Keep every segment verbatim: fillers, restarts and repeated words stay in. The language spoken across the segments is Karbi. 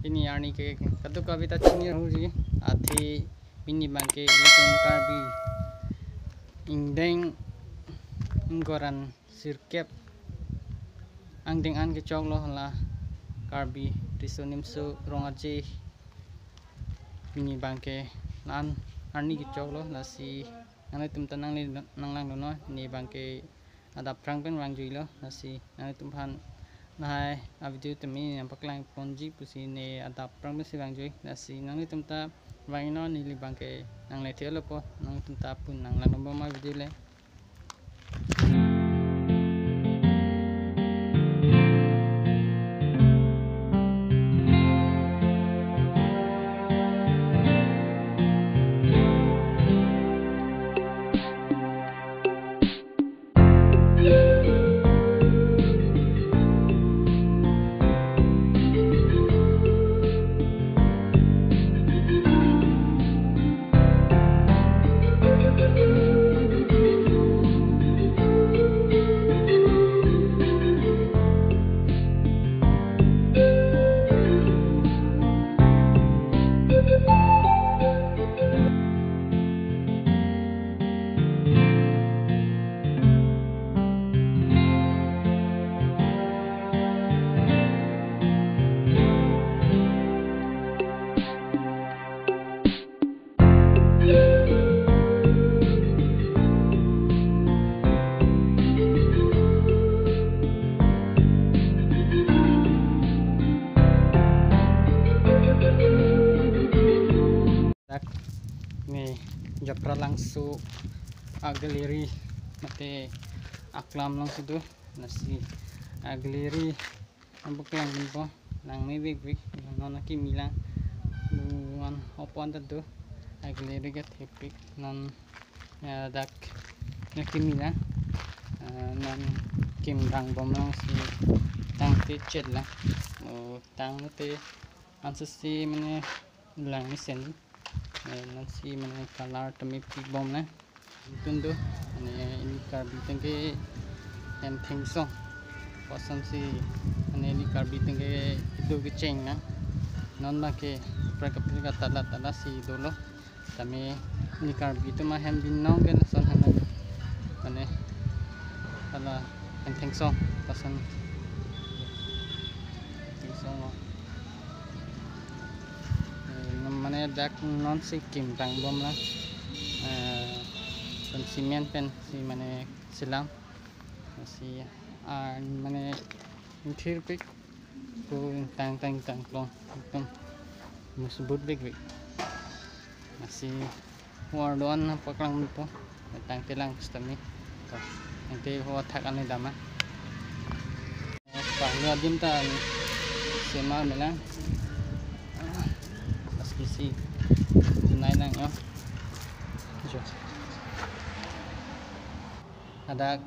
Pini arni ke kadokave ta chini rang ji. Athe pini abangke ilitum Karbi ingdeng ingkoi ra sirkep angdeng an kechoklo, hala Karbi Riso Nimso Rong Aje. Pini abangke la-an arni kechoklo, lasi nanglitum ta nangli nanglangdunnon. Ne abangke adap aphrang pen vangjuilo, lasi nanglitum aphan lahai avideo tame nangpaklang ponji pusi ne adap aphrang pensi vangjui, lasi nanglitum ta vangnon. Neli abangke nangle thelo po, nanglitum ta pun nanglangdunbom avideo le. Dak ne Japralangso a-gallery mate aklam alongsi do, lasi a-gallery nangpaklangdunpo, langme vekvek, non akimi lang, non opo-an ta do, a-gallery ke thepik, non, eh, dak akimi lang, eh, non kim rangbom lang si tangte chet lang, o tangte ansose mane langmesen, eh, non si mane color tame pibom lang. Tun do, mane ili Karbi atum ke hem thengsong. Kosonsi, mane ili Karbi atum ke ido kecheng na. Non abangke kaprek kaprek atala atala si dolo. Tame ili Karbi atum ahem binong ke lason hem. Mane hala hem thengsong, lason thengsong lo. Eh, mane dak non si kim rangbom lang. Eh, pen cement pensi mane selam. Si, ah, mane thirpik ko tang tang tang klong ekdom masbut vekvek. Lasi ho ardo-an nangpaklangpo, tangte lang sitame. To, tangte ho athak an le dam a. Panglo adim ta sema melang. Lasi si nai nang yo. Jo. Ada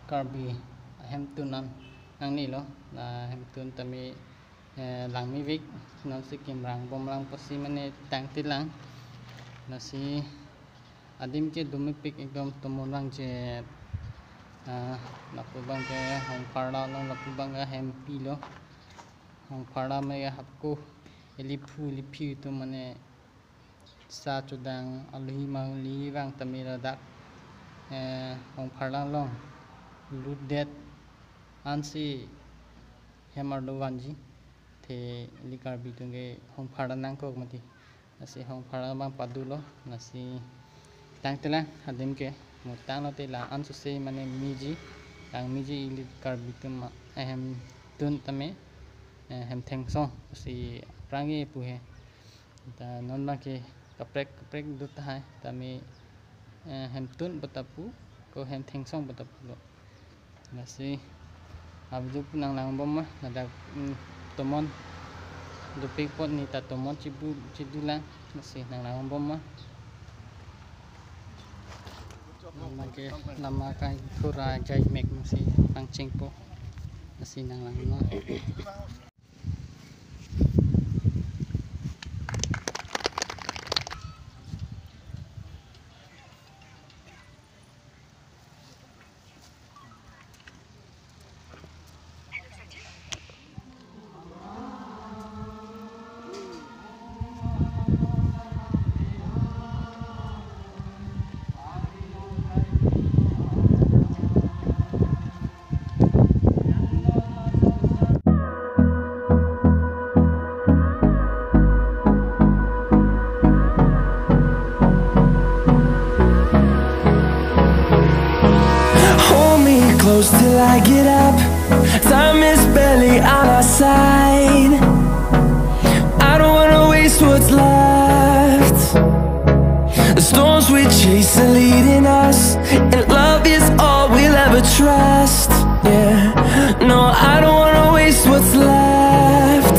Karbi ahemtun an nangnelo, la ahemtun tame, eh, langme vek, non si kim rangbom lang pusi mane tangte lang. Lasi adim ke domepik ekdom tomon vangje, ah, lapu abangke Hongpharla lo, lapu abangke hempi lo. Hongpharla me hapko iliphu iliphi atum mane sa chodang alohi mali vang tame ladak, eh, Hongpharla along lutdet ansi hem ardo vanji. Te ili Karbi atum ke Hongpharla nangkok mati. Lasi Hongpharla abang padulo, lasi tangte lang adim ke, mo tanglote la ansose mane meji, tang meji ili Karbi atum ahemtun tame, eh, hem thengsong si aphrang ke pu he. Ta non abangke kaprek kaprek do tahai, tame, eh, hemtun bata pu, ko hem thengsong bata pulo. Lasi avideo pu nanglangbom ma, ladak, mm, tomon dopik apot ne ta tomon chibu chidu lang, lasi nanglangbom ma. Lama ke, lama kai kura jai mek masi pangchengpo, lasi nanglang ma. I get up, time is barely on our side. I don't wanna waste what's left. The storms we chase are leading us, and love is all we'll ever trust. Yeah, no, I don't wanna waste what's left.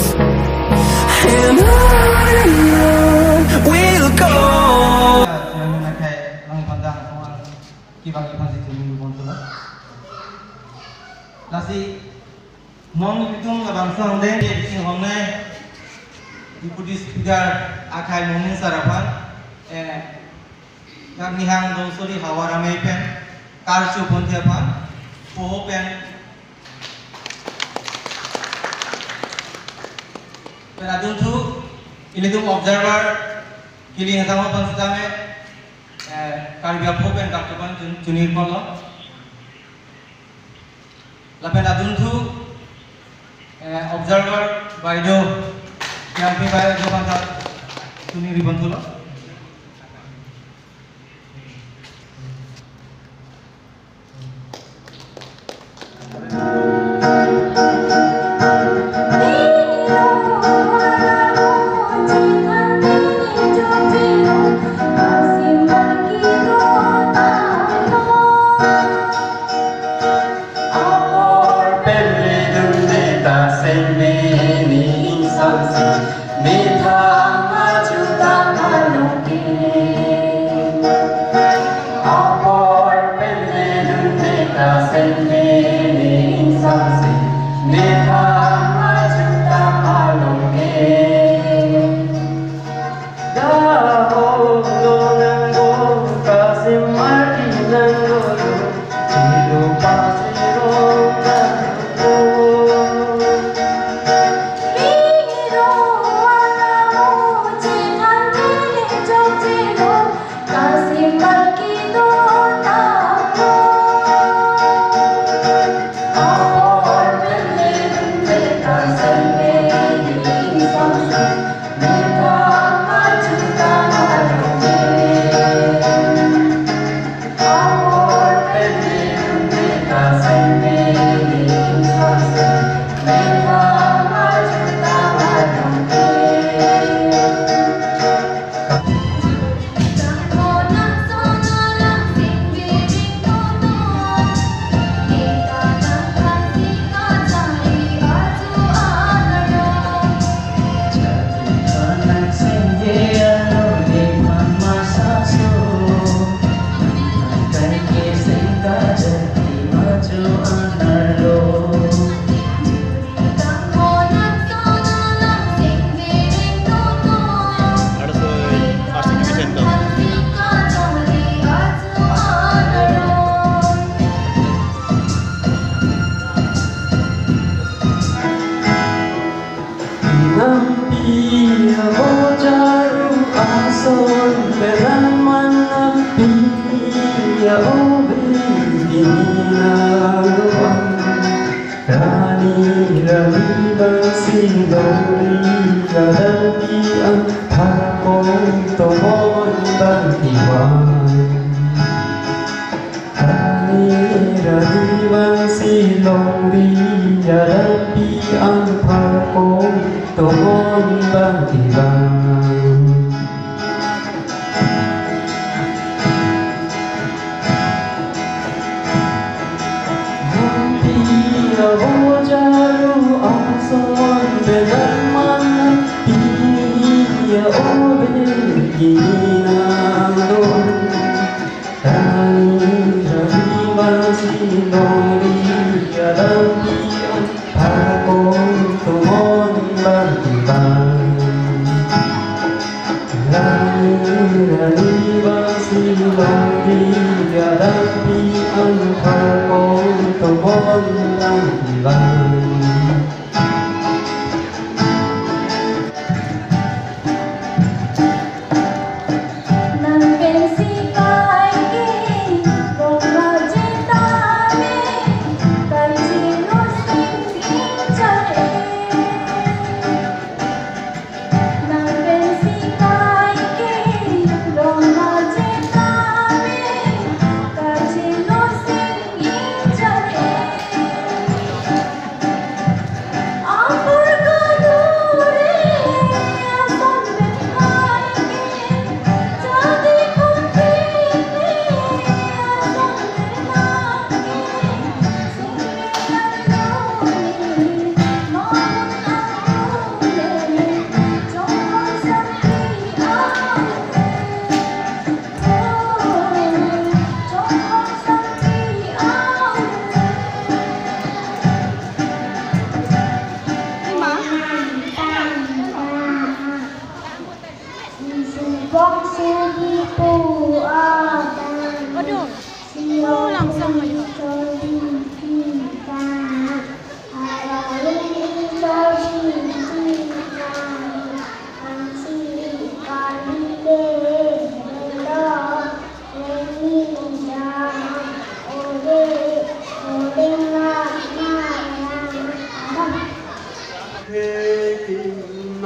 And on and on we'll go. Kevang kevang si chini pon tulo. Lasi non ilitum labangso angdeng ke isi hongnai Deputy Speaker akhai Momin sir aphan, eh, dak nihang donsori havar amei pen karcho pon the aphan poho pen pen adunthu ilitum observer Kiling Hangsang aphan sitame, eh, Karbi apho pen karcho pon chun-, chunir ponlo. Lapen adunthu, eh, observer baido, Yangpi baido aphan ta chunir pon thulo. Apor pen ledunde ta sengme ne ingsangsi, methang ajuta along ke. Apor pen ledunde ta sengme ne ingsangsi, methang ajuta along ke. Dahok lo nanggo, kasim arti nanggo lo, chilo pasiro nanggo. Miro alamo chethan tele jok chilo, kasim arti do tanglo. Apor pen ledunde ta sengme ne ingsangsi, Nampi abojaru ason peran man, nampi aove kini nanglo-an. Rani rani bangsi longri, kadampi an pharkong tomon bangti van. Rani rani bangsi longri, kadampi an pharkong tomon bangti van. Nampi abojaru ason peran man, nampi aove kini nanglo-an. Rani rani bangsi longri, kadampi an pharkong tomon bangti van.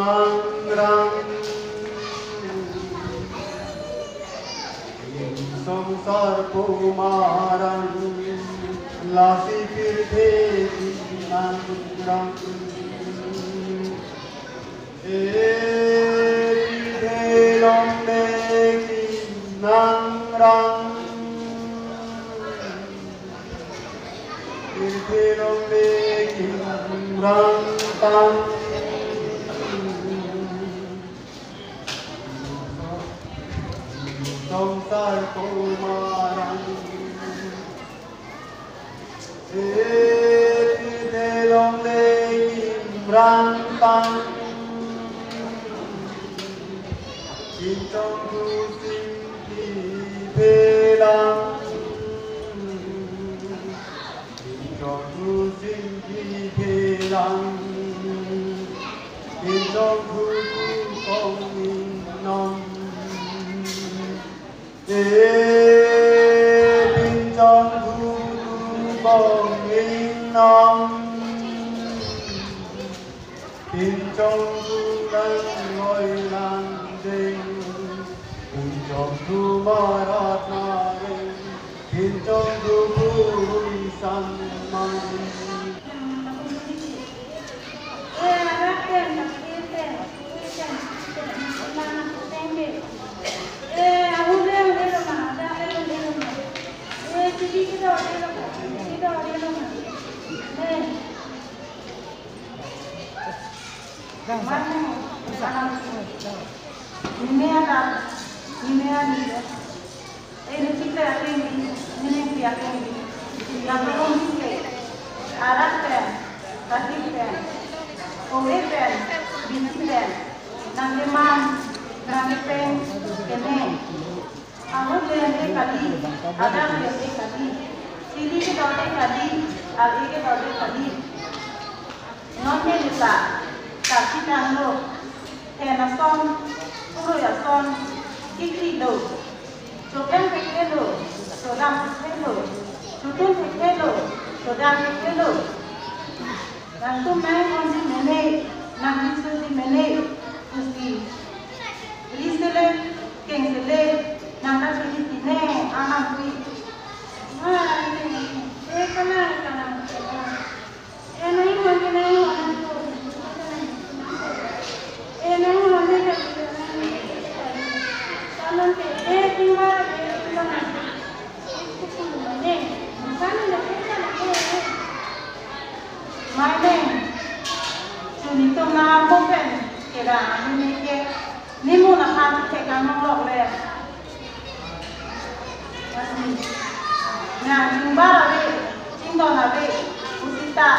Rang rang. Songsar pumarang lasi pirthe kinang rang. E pirthe longle kinang rang. Pirthe longle kinang rang tang. Songsar pumarang. E pirthe longle kinang rang tang. Kinchong thu singki phelang. Kinchong thu singki phelang. Kinchong thu kong ingnom. E kinchong thu kong ingnom. Kinchong thu lang loi lang deng. Kinchong thu marat mareng. Kinchong thu puri san mari. Mane, alam, nime ada, nime ada. Eh, nechikle akeng di, nene di akeng di. Yang belum sike, arak pen, kati pen, kove pen, binsi pen, nangkeman, nangkepeng, kene. Ahut le ante kali, adang le ante kali, sili kedo ante kali, ar-e kedo ante kali. Non ke neta, kaki tanglo, hen ason, purui ason, kikri lo, chokeng thekthe lo, chodam thekthe lo, chotun thekthe lo, chodam thekthe lo. Nangtum nang-ongji mene, nangriso ji mene, pusi. Ri sele, keng sele, nangkachini pine, anam pi. Ah, ini, eh, kana, kana, kana. Eh, nai, nai, nai, nai, nai. Eh, nai, nai, nai, nai, nai. Salam ke, eh, tinggal, eh, tinggal. Mane, chunitong na mo pen kera, mane ke nimu na khan ke kang nong lok le. Nang chingbar ave, chingdon ave, pusita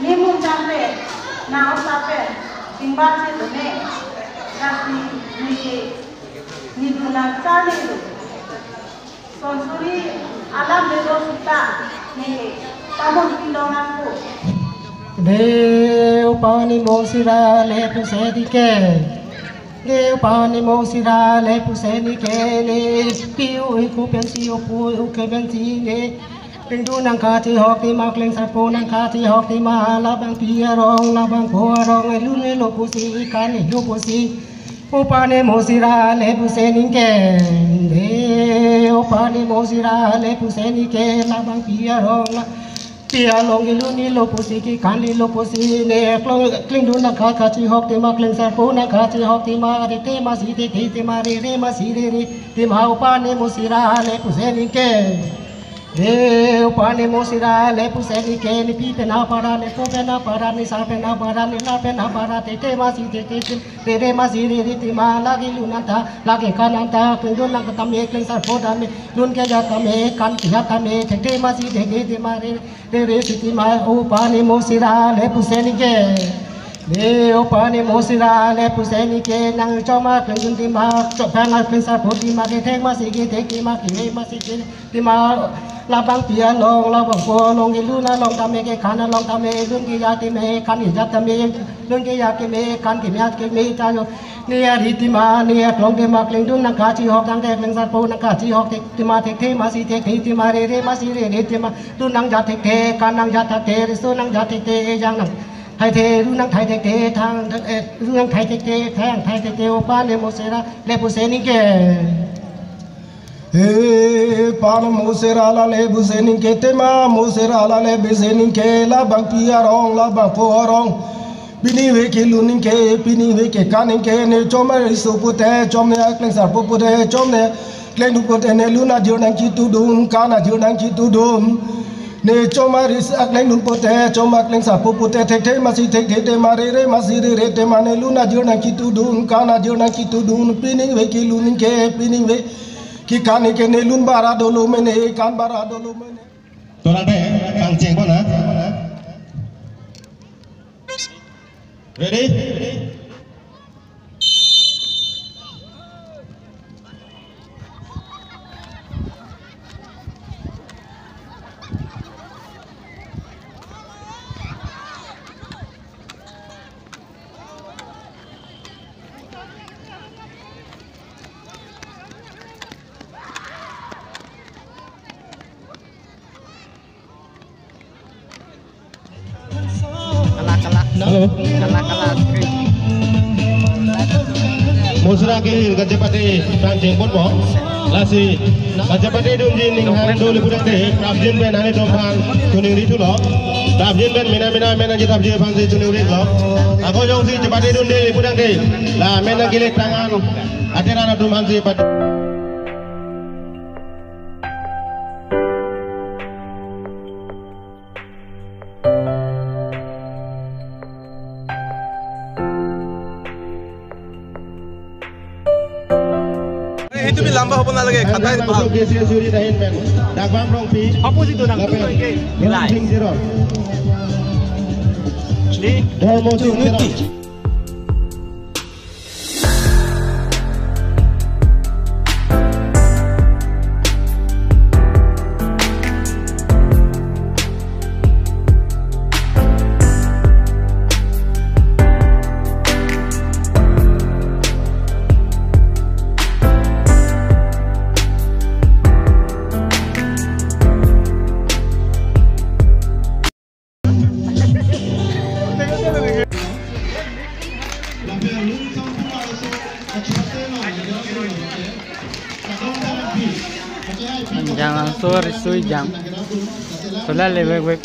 nimu jangte na osa pen chingbar si done. Nasi ni ke ni duna chale do. Sonsuri alam le do sita ne, tamon pindong nangko. De upani mosira le pusi dike. De upani mosira le pusi dike ne. Piu iku pensi upu uke pensi ne. Klingdun nangkachihok tima, klingsarpo nangkachihok tima, labang pi arong, labang po arong, ilun ilo pusi, ikan ilo pusi. Upani mosira le pusi ningke, de upani mosira le pusi ningke, labang pi arong, pi arong ilun ilo pusi, kikan ilo pusi, ne klong, klingdun nangka kachihok tima, klingsarpo nangkachihok tima, de te masi de te tima, re re masi re re tima, upani mosira le pusi ningke. De upani mosira le pusi ningke, ne pi pen apara, ne po pen apara, ne sa pen apara, ne la pen apara, te te masi te te te, te te masi re re tima, lake lun anta, lake kan anta, klingdun nang tame, klingsarpo tame, lun kejat tame, kan kejat tame, te te masi te te tima, re re re si tima, upani mosira le pusi ningke. De upani mosira le pusi ningke, nang choma klingdun tima, chok pen klingsarpo tima, kethek masi kethek tima, keme masi ke tima, labang pi along, labang po along, ilun along tame, kekan along tame, lun kejat tame, kan kejat tame, lun kejat keme, kan kejat keme ta jo. Ne ari tima, ne aklong tima, klingdun nangkachihok tangte, klingsarpo nangkachihok te tima, te te masi te te tima, re re masi re re tima, lun nangjat te te, kan nangjat te te, riso nangjat te te, ejang nang Thaithe, ru nangthai thekthe, thang, thang, eh, ru nangthai thekthe, thang, thai thekthe, o pane Mosera le pusi ningke. E pane Mosera la le pusi ningke, tema Mosera la le pusi ningke, labangpi arong, labangpo arong. Pini ave kelun ningke, pini ave kekan ningke, ne chomari sopute, chomne aklengsarpo pute, chomne klengdun pute, ne lun ajir nangchetudun, kan ajir nangchetudun. Ne chomari aklengdun pute, chom aklengsarpo pute, thekthe masi thekthe, tema rere masi rere, tema ne lun ajir nangchetudun, kan ajir nangchetudun, pini ave kelun ningke, pini ave kekan ningke, ne lun bara dolo mene, kan bara dolo mene. Tolang deh, kangcheng pon ha. Ready? Kala, kala. Hello. Kala, kala. Mosera kehir kachepate kangcheng ponpo. Lasi kachepate dunji ning hang do le pudakde, prapjin pen ani atum aphan choningri thulo. Prapjin pen mena mena mena chepatji aphansi choningri lo. Ako jongsi chepate dunde le pudakde, la mena kile tangan ateran atum aphansi pat. Itu lebih lamba apa lagi? Kata itu paham. Opposite tu nang. Lapen. Nilai. Di. Dormo Sing Unity. Anjang langsor risui jam. Sola le vek vek.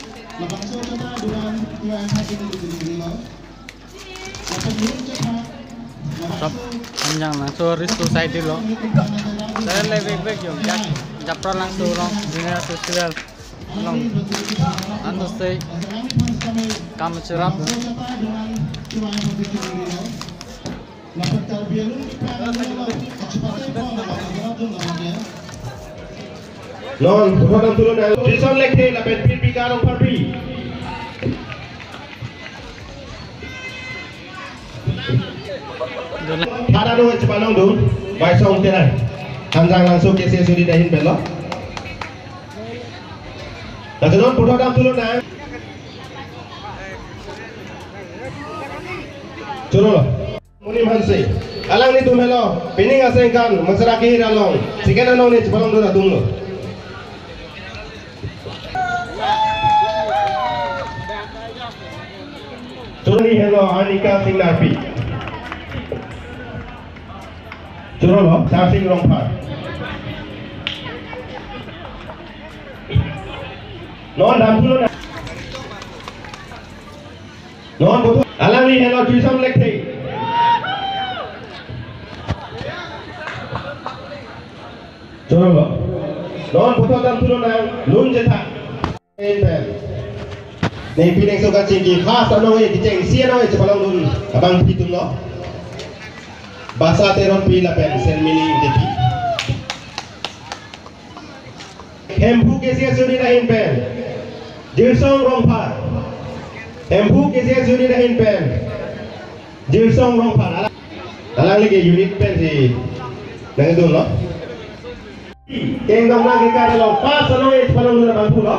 Top. Anjang langsor risui side lo. Sola le vek vek jom. Jak, japra langsor lo. Junior festival. Long. Anto sei kam cherap. Non, puthot damthulo nang. Trison Lekthe lapen Pirpika Rongpharpi. Thara do chepalongdun, Baisong Teron. Anjang langsor K C S U D ahin pen lo. Laso non puthot damthulo nang. Choro lo. Munim Hanse. Alanglitum helo, pining asengkan, Mosera kehir along. Second anong ne chepalongdun atum lo. Choro ni helo, Anika Singnarpi. Choro lo, Sarsing Rongphar. Non damthulo nang. Non puthot alangli helo Trison Lekthe. Choro lo. Non puthot damthulo nang Lun Jetha. Pen. Ningpi Nengso kachingki first anong e kechengsi anong e chepalongdun abangpi atum lo. Basa Teronpi lapen Senmili Ingtipi. Hemphu K C S U D ahin pen Jirsong Rongphar. Hemphu K C S U D ahin pen Jirsong Rongphar. Alang, alangli ke unit pensi nangdun lo. Kengdong nang ke kar lo first anong e chepalongdun abangphu lo.